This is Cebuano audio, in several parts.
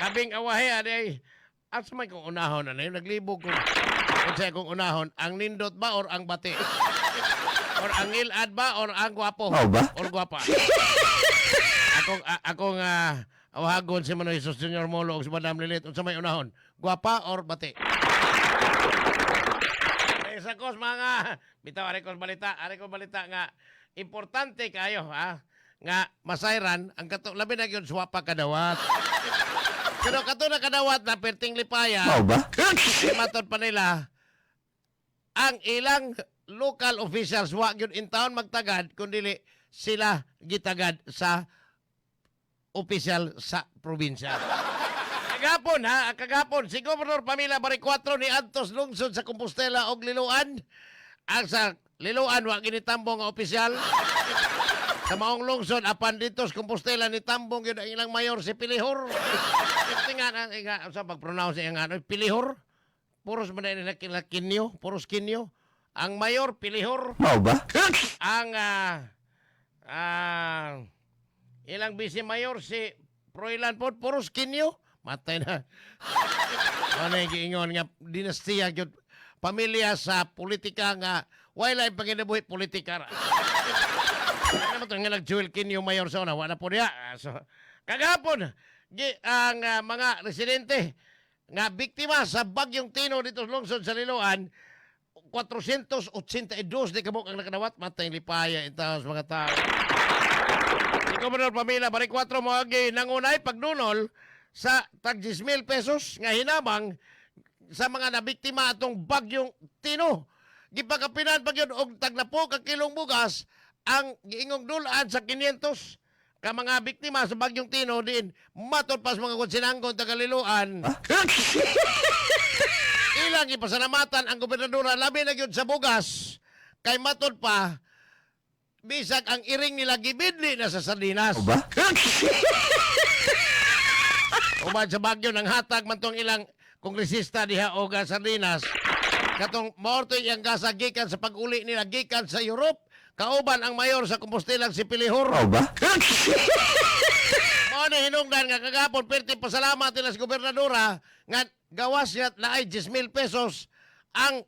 Labing awahe ani ay asa may kong unahon ano yung naglibog ko. Unsa kong unahon, ang nindot ba or ang bati? Or ang ilad ba or ang gwapo? Mao ba? Or gwapa? Akong awahagon si Manoy Jesus Junior Molo og si Madam Lilit, unsa may unahon? Gwapa or bati? Eh, sa kos mga bitaw ari kos balita nga importante kayo ha nga masayran ang kato labi na gyud swapa kadawat. Pero kato na kadawat na perting lipaya. Mao ba? Matod pa nila ang ilang local officials wa gyud in town magtagad kundi sila gitagad sa opisyal sa probinsya. Kagapon ha, kagapon si Governor Pamela Baricuatro ni adtos lungsod sa Compostela og Liloan. Ang sa Liloan wa ginitambong nga opisyal. Sa maong lungsod apan dito sa Compostela ni tambong yun ang ilang mayor si Pilihor. Tingnan ang nga sa pag-pronounce ang ano Pilihor. Puros man na nila kinyo, puros kinyo. Ang mayor Pilihor, Mao ba? ang ilang vice mayor si Froilan po, puros kinyo. Matay na. Ano yung giingon nga dinastiya gyud pamilya sa politika nga wala panginabuhi politika ra. Ano mo to nga nag-Joel Kinyo mayor sa una, wala po niya. So, kagapon, ang mga residente nga biktima sa bagyong Tino dito sa lungsod sa Liloan, 482 di kabuk ang nakadawat, matay lipaya intaw sa mga tao. Si Governor Pamela Baricuatro moagi nangunay pagdunol sa tag 10,000 pesos nga hinabang sa mga nabiktima atong bagyong Tino. Gipakapinan pa gyud og tagnapo ka kilong bugas ang giingong dulaan sa 500 ka mga biktima sa bagyong Tino diin matod pa sa mga konsinanggon taga Liloan. Ilang ipasalamatan ang gobernadora labi na gyud sa bugas kay matod pa bisag ang iring nila gibidli na sa sardinas. Mao ba? Uban sa bagyo ng hatag man tong ilang kongresista diha og sardinas. Katong maorto iyang gasa gikan sa pag-uli nila gikan sa Europe. Kauban ang mayor sa Compostela si Pilihor. Mao ba? Mao na hinungdan nga kagapon perti pasalamat nila sa gobernadora nga gawas niya naay 10,000 pesos ang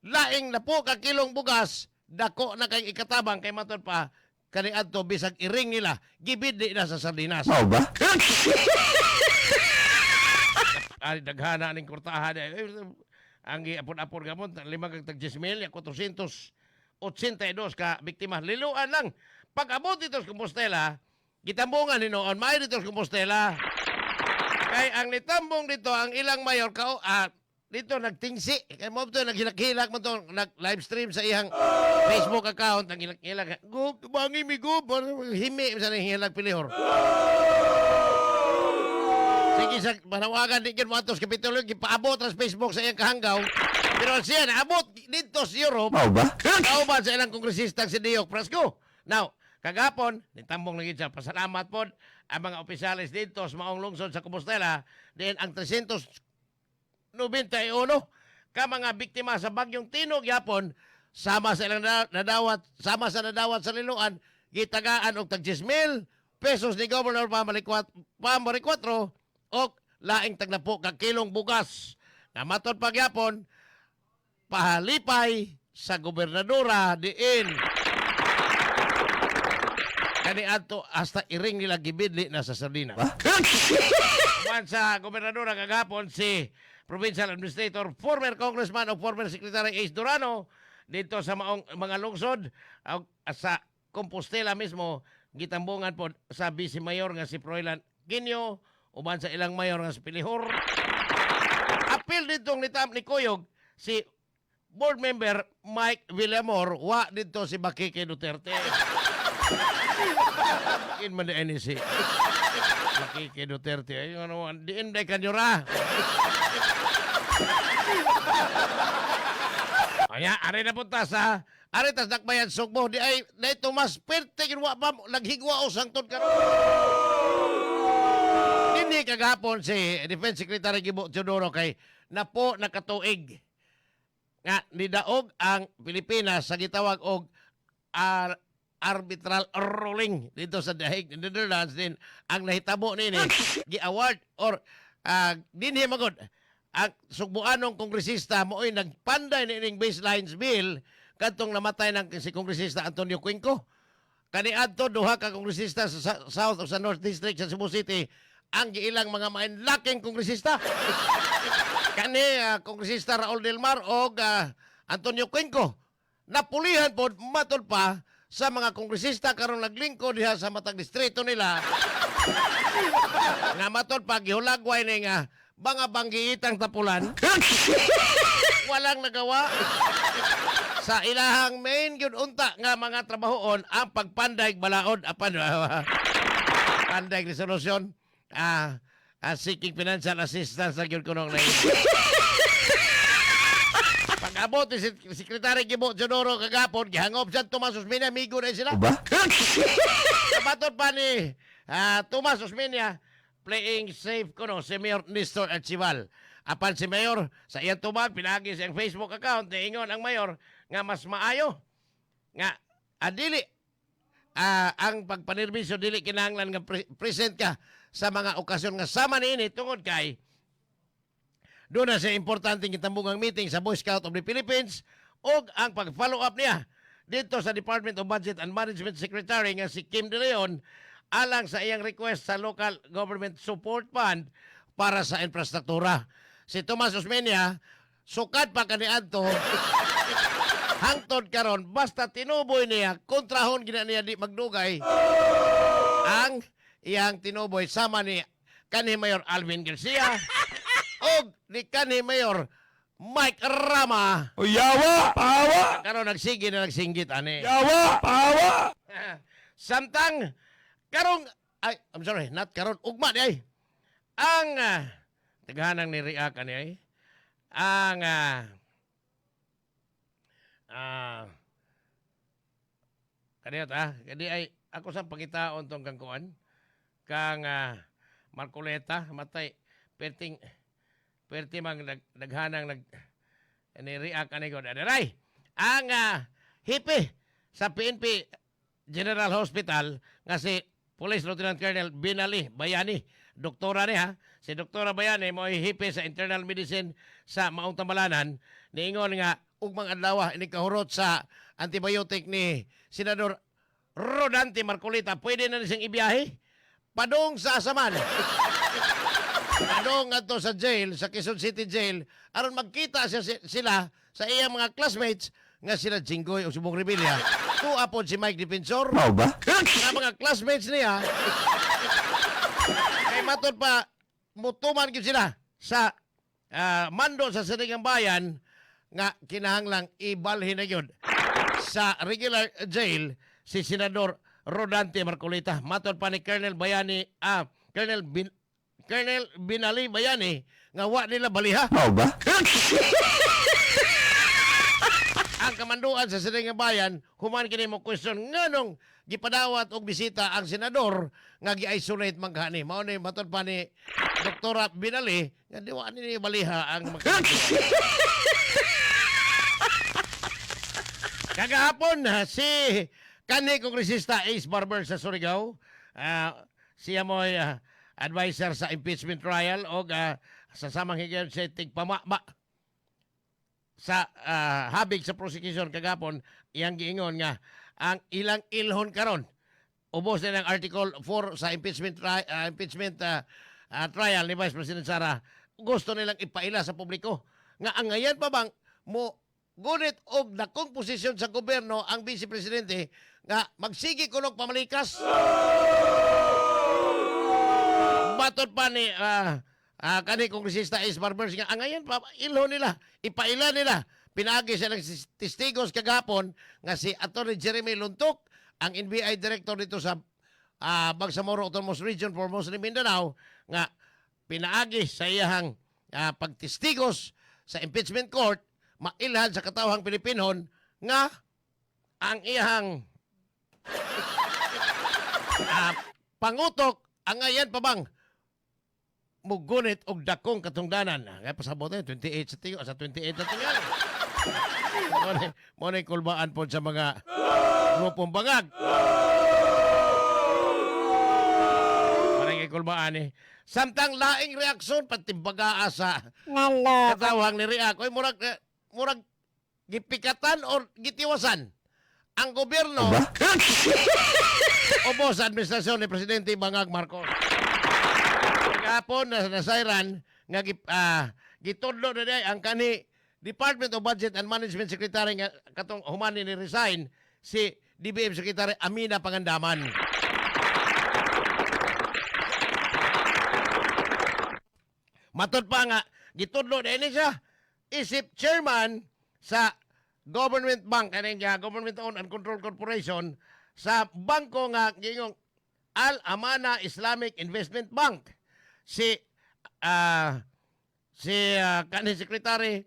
laing napo ka kilong bugas dako na kay ikatabang kay matod pa kaniadto bisag iring nila gibidli na sa sardinas. Mao ba? Ay, daghana ning kurtahan. Eh, ang giapon-apon gamon, lima kag tag 10,000, 482 ka biktima. Liloan lang. Pag abot dito sa Compostela, gitambungan ni noon, maayo dito sa Compostela. Kay ang nitambong dito, ang ilang mayor ka, dito nagtingsi. Kay mo ito, naghilak-hilak mo to, nag-live stream sa iyang Facebook account, naghilak-hilak. Gub, bangi mi gub, himi, sa nahihilak pilihor. Sige sa panawagan di gyud mo atos Kapitolyo gipaabot ra sa Facebook sa iyang kahanggaw. Pero siya naabot dito sa Europe. Mao ba? Kauban sa ilang kongresista si Diok Frasco. Now, kagapon, nitambong na siya. Pasalamat po ang mga opisyales dito sa maong lungsod sa Compostela. Din ang 391 ka mga biktima sa bagyong Tino gyapon sama sa ilang nadawat sama sa nadawat sa Liloan gitagaan og tag 10,000 pesos ni Governor Pamaricuatro og laing tagnapo ka kilong bugas na matod pa gyapon pahalipay sa gobernadora diin kaniadto hasta iring nila gibidli na sa sardinas. Uban sa gobernadora kagapon si Provincial Administrator, former Congressman o former Secretary Ace Durano dito sa maong mga lungsod sa Compostela mismo gitambungan po sa Vice Mayor nga si Froilan Quinio uban sa ilang mayor nga si Pilihor. Apil ditong ni Tam ni Kuyog si board member Mike Villamor, wa dito si Bakike Duterte. In man ni si Bakike Duterte. Ay, ano, diin day kanyura. Kaya, ari na punta sa, ari tas nakbayan sugbo, di ay, di Tomas, perte, wa pa, naghigwa o sangtod karon. Hindi kagapon si Defense Secretary Gibo Teodoro kay napo nakatuig nga nidaog ang Pilipinas sa gitawag og arbitral ruling dito sa The Hague, Netherlands din. Ang nahitabo nini, gi-award or dinhi magod ang sugbuanong kongresista mo'y nagpanday niining baselines bill kadtong namatay ng si Kongresista Antonio Cuenco. Kaniadto duha ka kongresista sa South o sa North District sa Cebu City ang giilang mga mainlaking kongresista. Kani Kongresista Raul Del Mar og Antonio Cuenco napulihan pod, matod pa sa mga kongresista karon naglingkod diha sa matag distrito nila, nga matod pa gihulagway ni nga mga banggiitang tapulan, walang nagawa sa ilahang main gyud unta nga mga trabahoon, ang pagpanday balaod apan panday resolusyon, seeking financial assistance na gyud kunong na. Pag-abot ni Secretary Gibo Teodoro kagapon, gihangop siya Tomas Osmeña, amigo na sila. Ba? Kabatod pa ni Tomas Osmeña, playing safe kuno si Mayor Nestor Archival. Apan si Mayor, sa iyang tubag, pinagi sa iyang Facebook account, niingon ang Mayor nga mas maayo nga adili ang pagpanerbisyo, dili kinahanglan nga present ka sa mga okasyon nga sama niini tungod kay doon na sa importanteng gitambungang meeting sa Boy Scout of the Philippines ug ang pag-follow up niya dito sa Department of Budget and Management Secretary nga si Kim De Leon alang sa iyang request sa Local Government Support Fund para sa infrastruktura. Si Tomas Osmeña, sukad pa kaniadto hangtod karon, basta tinuboy niya, kontrahon gina niya, di magdugay ang iyang tinuboy sama ni kanhi Mayor Alvin Garcia og ni kanhi Mayor Mike Rama. O yawa! Pawa! Karon nagsige na nagsinggit ani. Yawa! Pawa! Samtang karong, ay, I'm sorry, not karon, ugma di ay ang taghanang ni react ani ay ang kaniyot kadi ay ako sa pangitaon tong kang kuan kang Marcoleta, matay perting perti mang naghanang nag ni react ani god adiray ang hepe sa PNP General Hospital nga si Police Lieutenant Colonel Binali Bayani. Doktora niya, si Doktora Bayani mo hepe sa internal medicine sa Maong Tambalanan, niingon nga ugmang adlaw ini kahurot sa antibiotic ni Senador Rodante Marcoleta, pwede na siyang ibiyahe padung sa asaman, padung ngadto sa jail, sa Quezon City Jail, aron magkita siya, sila sa iyang mga classmates nga sila Jinggoy o Subong Revilla. Tuwa pod si Mike Defensor Mao ba? nga mga classmates niya kay matod pa mutuman gyud sila sa mando sa Sandigang Bayan nga kinahanglang ibalhin na gyud sa regular jail si Senador Rodante Marcoleta. Matod pa ni Colonel Bayani, Colonel Binali Bayani nga wa nila baliha Mao ba? Ang kamanduan sa Sandigang Bayan human kini mo question nganong gipadawat og bisita ang senador nga gi-isolate man gani. Mao ni matod pa ni Doktora Binali nga di wa ni baliha ang mga. Kagahapon si kanhi Kongresista Ace Barber sa Surigao, siya mo'y advisor sa impeachment trial og sa samang higayon sa tigpamama sa habig sa prosecution kagapon, iyang giingon nga ang ilang ilhon karon ubos na ng Article 4 sa impeachment trial ni Vice President Sara. Gusto nilang ipaila sa publiko nga ang ngayon pa bang mo gunit og dakong posisyon sa gobyerno ang Vice Presidente nga magsige kunog pamalikas. Matod pa ni kani Kongresista Ace Barbers nga ang ngayon pa ilho nila, ipaila nila pinaagi sa ng testigos kagapon nga si Attorney Jeremy Luntok, ang NBI director dito sa Bangsamoro Autonomous Region for Muslim Mindanao, nga pinaagi sa iyahang pagtestigos sa impeachment court mailhan sa katawhang Pilipinon nga ang iyahang pangutok ang ngayon pa bang mugunit og dakong katungdanan. Kaya pasabot na 28 sa tiyo, sa 28 na tingali. Mo na kulbaan po sa mga Grupong Bangag. Parang ikulbaan eh. Samtang laing reaksyon, patimbagaa sa Naloko. katawang ni Riak. Oy, murag, murag gipikatan or gitiwasan ang gobyerno Ba? obo sa administrasyon ni Presidente Bangag Marcos. Kahapon na nasayran nga gitudlo na day ang kani Department of Budget and Management Secretary nga katong humani ni resign si DBM Secretary Amina Pangandaman. Matod pa nga gitudlo na ini siya isip chairman sa Government Bank kaning Government Owned and Controlled Corporation sa bangko nga gingong Al Amana Islamic Investment Bank si kanhi secretary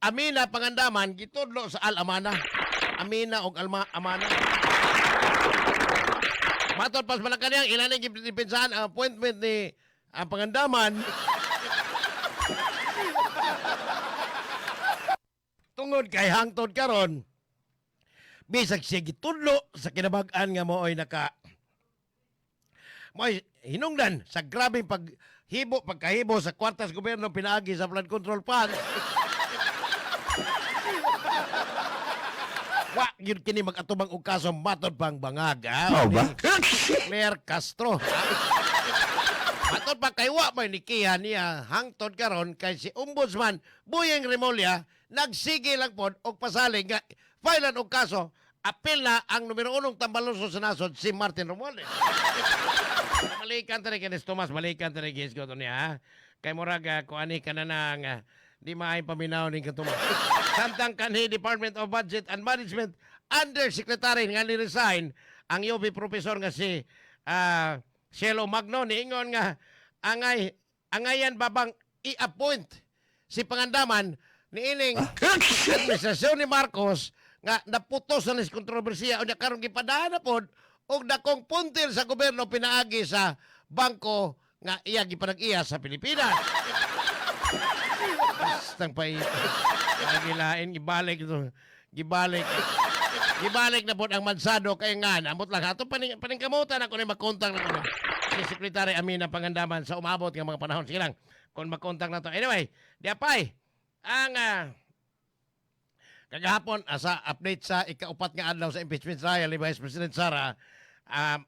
Amina Pangandaman gitudlo sa Al Amana. Amina og Alma Amana. Matod pas Malacanang ilan ang gidepensahan ang appointment ni ang Pangandaman tungod kay hangtod karon bisag siya gitudlo sa kinabag-an nga mooy naka mo'y hinungdan sa grabeng paghibo pagkahibo sa kwartas gobyerno pinaagi sa flood control fund. Wa gyud kini mag-atubang og kaso matod pang bangag, ha? Mao ba? Ni Claire Castro. Matod pa kay wa may nikiha niya hangtod karon kay si Ombudsman Buyeng Remulla nagsige lang pod og pasalig nga filean og kaso apil na ang numero unong tambaluso sa nasod si Martin Romualdez. Balikan ta ni Kenneth Tomas, balikan ta ni Gisgo to niya, ha? Kay murag kuani ka na nang di maayong paminaw ning Tomas. Samtang kanhi Department of Budget and Management Undersecretary nga ni-resign ang UP professor nga si Cielo Magno niingon nga angay angayan babang i-appoint si Pangandaman niining administrasyon ni Marcos nga naputos na ni kontrobersiya unya karon gipadaan na pod og dakong puntil sa gobyerno pinaagi sa bangko nga iya gipanag-iya sa Pilipinas. Bastang pa gilain gibalik ito. Gibalik. Gibalik na pod ang mansado kay nga amot lang ato paning paningkamutan ako ni makontak na kuno. Si Secretary Amina Pangandaman sa umabot nga mga panahon. Sige lang kung makontak na to. Anyway, di apay ang kagahapon sa update sa ikaupat nga adlaw sa impeachment trial ni Vice President Sara,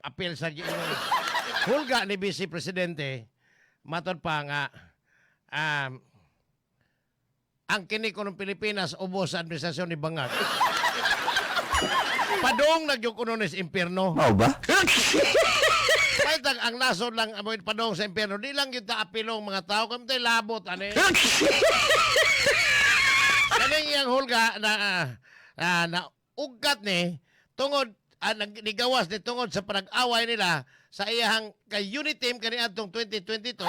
appeal sa giingon hulga ni Vice Presidente, matod pa nga ang kini kuno Pilipinas ubos sa administrasyon ni Bangag. Padong nagyug kuno ni sa impierno. Mao ba? Kahit ang nasod lang amoy padong sa impierno, di lang gyud ta apilong mga tao kami tayo labot ani. Kaning iyang hulga na na ugat ni tungod nigawas ni tungod sa panag-away nila sa iyang kay unit team kaniadtong 2022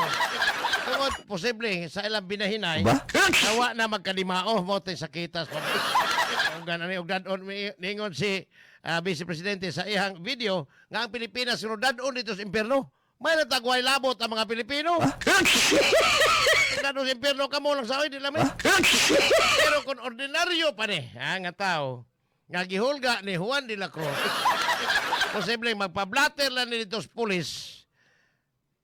tungod posible sa ilang binahinay Ba? nawa na magkadimao mo tay sakitas pa. Ug ani og dad-on ningon si Vice Presidente sa iyang video nga ang Pilipinas sunod dad-on dito sa impierno. May natagway labot ang mga Pilipino. Dad-on sa impierno kamo lang sa oy di lang may. Pero kung ordinaryo pa ni, ha, nga tao, nga gihulga ni Juan de la Cruz, posibleng magpa-blatter lang ni dito sa pulis.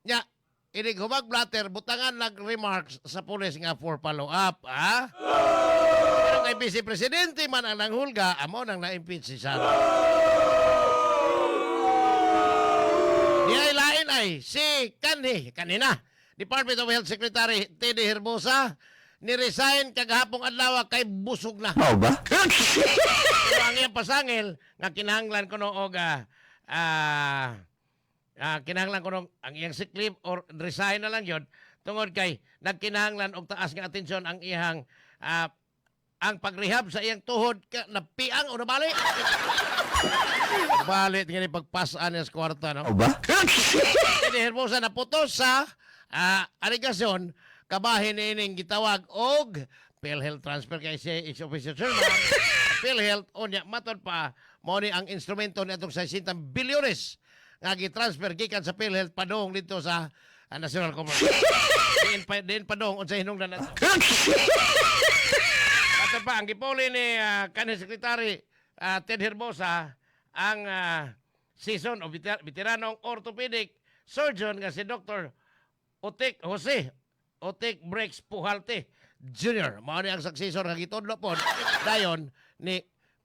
Nya, inig humag blatter, butangan nag-remarks sa pulis nga for follow-up, ha? Pero kay Vice Presidente man ang nanghulga, amo nang na-impeach si Sara. Di ay lain ay si kanhi, kanina, Department of Health Secretary Teddy Herbosa, ni-resign kagahapong adlaw kay busog na. Mao ba? Pero ang iyang pasangil nga kinahanglan kuno og kinahanglan kuno ang iyang sick leave or resign na lang yon tungod kay nagkinahanglan og taas nga atensyon ang iyang ang pagrehab sa iyang tuhod ka, napiang o nabali. Bali nga ni pagpasaan niya sa kwarta, no? Mao ba? Teddy Hermosa naputos sa aligasyon kabahin niining gitawag og PhilHealth transfer kay si ex-officio chairman PhilHealth unya matod pa mao ni ang instrumento ni atong 60 bilyones nga gitransfer gikan sa PhilHealth padung dito sa National Commerce. Diin padung unsay hinungdan nato. Matod pa ang gipuli ni kanhi Secretary Ted Herbosa Ang season o veteranong orthopedic surgeon nga si Dr. Otik Jose Otik Breaks Pujalte Jr. Mao ni ang successor nga gitudlo pod dayon ni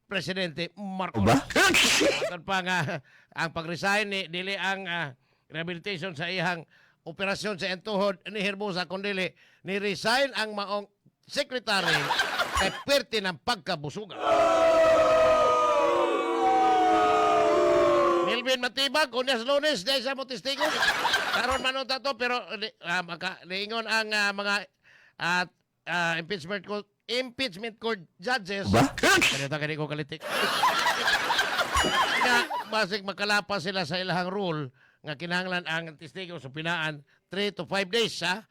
Presidente Marcos. Ba? Matod pa nga ang pag-resign ni dili ang rehabilitation sa iyang operasyon sa entuhod ni Herbosa, kundili ni resign ang maong secretary kay perti ng pagkabusugan. Melvin Matibag, unyas Lunes, dahil sa mo testigo. Karon man unta to, pero niingon ang mga impeachment court judges. Ba? Kanita kani ko kalitik. Nga basig makalapas sila sa ilahang rule nga kinahanglan ang testigo sa pinaan 3 to 5 days, ha.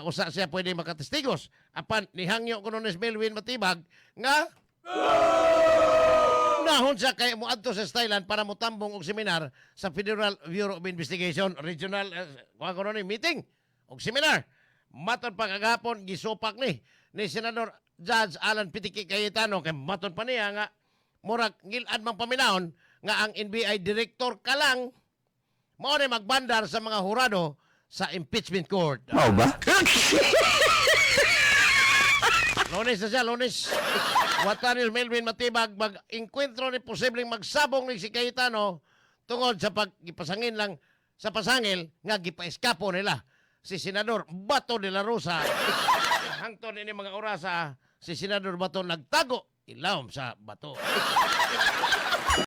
Usa siya pwede makatestigos. Apan nihangyo kuno ni Melvin Matibag nga nahon siya kay moadto sa Thailand para motambong og seminar sa Federal Bureau of Investigation Regional kuha kuno ni meeting og seminar. Maton pa kagahapon gisupak ni Senador Judge Alan Pitiki Cayetano kay maton pa niya nga murag ngilad mang paminawon nga ang NBI director ka lang mao ni magbandar sa mga hurado sa impeachment court. Mao ba? Lunes na siya, Lunes. Wata ni Melvin Matibag mag-enkwentro ni posibleng magsabong ni si Cayetano tungod sa pagipasangin lang sa pasangil nga gipaeskapo nila si Senador Bato de la Rosa. Hangtod ini mga orasa, si Senador Bato nagtago ilawom sa bato.